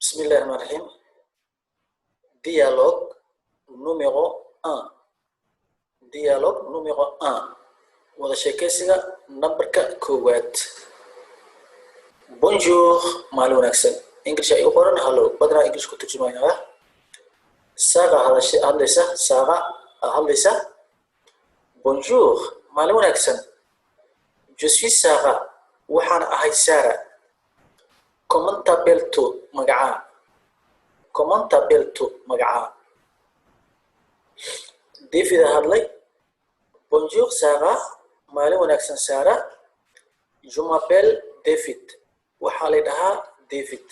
بسم الله الرحمن الرحيم. Dialogue numéro 1. Dialogue numéro 1. Wada sheekaysiga nambarka koowaad. Bonjour, maalin wanaagsan. English ay u qoran hello. Badanaa English ku turjumaya. Saaqa hadlaysa, Saaqa hadlaysa. Bonjour, maalin wanaagsan. Je suis Sarah. Waxaan ahay Sarah. Comment t'appelles-tu? Magacaa. Comment t'appelles-tu? Magacaa. David hadlay. Bonjour Sarah. Maalin wanaagsan Sarah. Je m'appelle David. Waxaa la dhahaa David.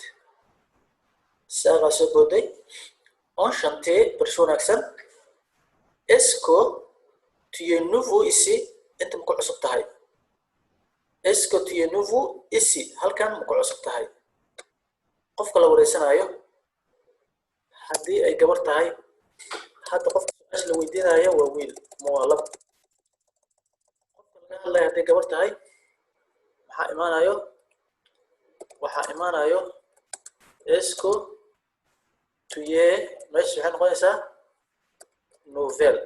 Sarah soo booday. Enchanté, barasho wanaagsan. Est-ce que tu es nouveau ici? Inta ma ku cusub tahay? Est-ce que tu es nouveau ici? Halkan ma ku cusub tahay? Qofka la wareysanayo haddii ay gabar tahay, hadda qofka su-aasha la weydiinayo waa wiil ama waa lab. Qofka laga hadlayo hadday gabar tahay, maxaa imaanayo? Waxaa imaanayo est-ce que tu es, meesha waxay noqonaysaa nouvelle.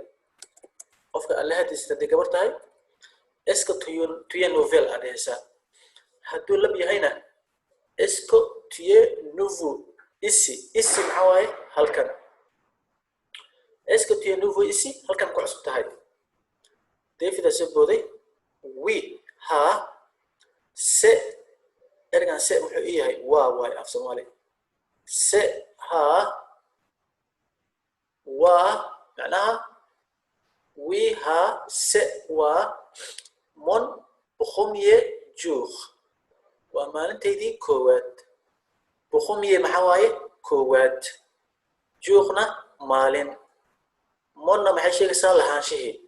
Qofka alle haddiisa hadday gabar tahay, est-ce que tu es nouvelle aad dhehaysaa. Hadduu lab yahayna, est-ce que tu es nouveau ici? Ici maxaa waaye? Halkan. Est-ce que tu es nouveau ici? Halkan ku cusub tahay? David aa soo booday. Oui, ha. C'est, ergan c'est muxuu i yahay? Waa waay af Soomaali. C'est, ha, waa macnaha. Oui, ha, c'est, waa, mon premier jour, waa maalintaydii koowaad. Premier maxaa waaye? Koowaad. Jour na maalin, mon na maxay sheegaysaa? Lahaanshihii.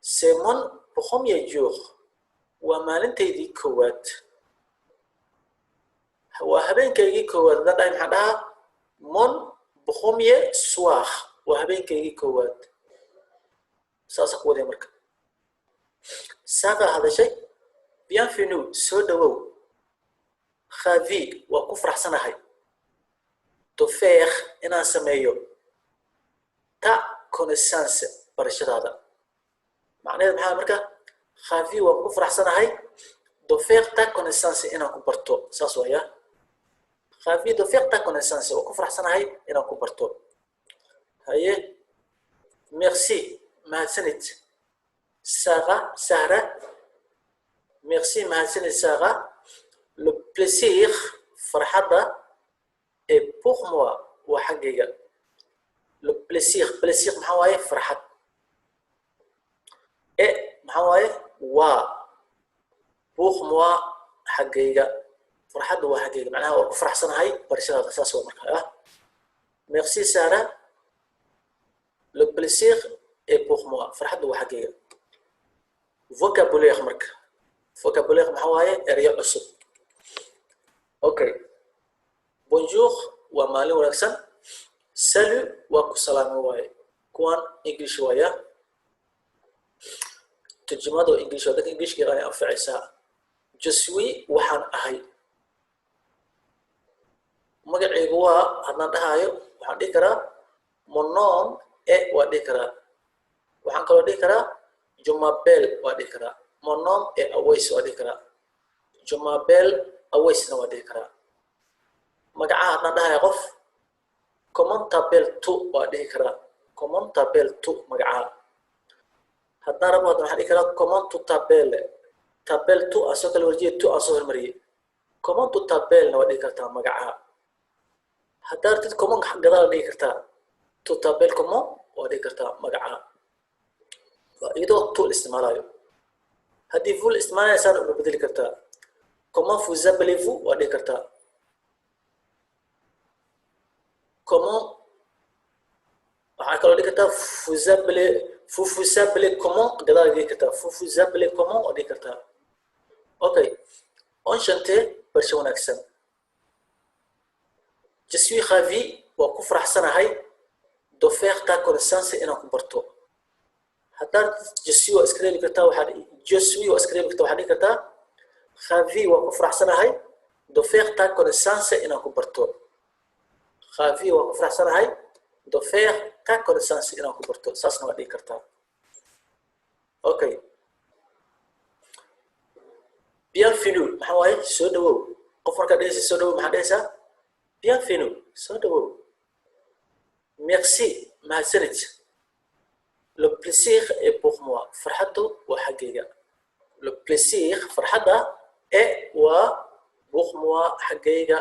C'est mon premier jour, waa maalintaydii koowaad. Waa habeenkaygii koowaad haddaan dhahay, maxaan dhahaa? Mon premier soir, waa habeenkaygii koowaad. Saasa ku wadaya. Marka Saaqa hadashay. Bienvenue, soo dhawow. Ravi, waa ku faraxsanahay, de faire, inaan sameeyo, ta connaissance, barashadaada. Macnaheed maxaa marka? Ravi, waan ku faraxsanahay, de faire ta connaissance, inaan ku barto. Saas waaya. Ravi de faire ta connaissance, waan ku faraxsanahay inaan ku barto. Haye, merci, mahadsanid Sara, Sahra. Merci, mahadsanid Sara. Le plaisir, farxadda, est pour moi, waa xaggayga. Le plaisir, plaisir maxaa waaye? Farxad. Est maxaa waaye? Waa. Pour moi, xaggayga. Farxadda waa xaggayga, macnaha waa ku faraxsanahay barashadaada. Saas waa marka ah. Merci Sara, le plaisir est pour moi, farxadda waa xaggayga. Vocabulaire marka. Vocabulaire maxaa waaye? Erayo cusub. Okay, bonjour waa maalin wanaagsan. Salut waa ku salaamay waaye. Kuwan English waaya, turjumada waa English, waa dadka Englishka yaqaan ay anfacaysaa. Je suis, waxaan ahay. Magacaygu waa haddaan dhahaayo, waxaan dhihi karaa mon nom est, waa dhihi karaa. Waxaan kaloo dhihi karaa je m'appelle, waa dhihi karaa. Mon nom est Aways, waa dhihi karaa. Je m'appelle Awaysna waa dhihi karaa. Magacaha haddaan dhahaya qof, comment t'appelles-tu, waa dhihi karaa. Comment t'appelles-tu, magacaha haddaan rabo. Haddana waxaan dhihi karaa comment tu t'appelles. T'appelles-tu aan soo kala warjiyay, tu aan soo hormariyay. Comment tu t'appelles na waa dhihi kartaa magacaha. Haddaa rabtid, comment gadaal dhihi kartaa. Tu t'appelles comment, waa dhihi kartaa magacaha, iyadoo tu la isticmaalayo. Haddii vous la isticmaalaysaan, uga bedeli kartaa. Comment vous appelez-vous, waa dhihi kartaa. Comment waxaa kaloo dhihi kartaa vous appelez, vous vous appelez comment, gadaal dhihi kartaa. Vous vous appelez comment, waa dhihi kartaa. Okay, enchanté, barasho wanaagsan. Je suis ravi, waa ku faraxsanahay, de faire ta connaissance, inaan ku barto. Haddaad je suis waa iska reebi kartaa, waxaad je suis waa iska reebi kartaa, waxaad dhihi kartaa ravi, waa ku faraxsanahay, de faire ta connaissance, inaan ku barto. Ravi waan ku faraxsanahay, de faire ta connaissance, inaan ku barto. Saasna waa dhihi kartaa. Okay, bienvenue maxaa waaye? Soo dhawow. Qof markaa dhehaysa soo dhawow, maxaa dhehaysaa? Bienvenue, soo dhawow. Merci, mahadsanid. Le plaisir est pour moi, farxaddu waa xaggayga. Le plaisir, farxadda, est, waa, pour moi, xaggayga.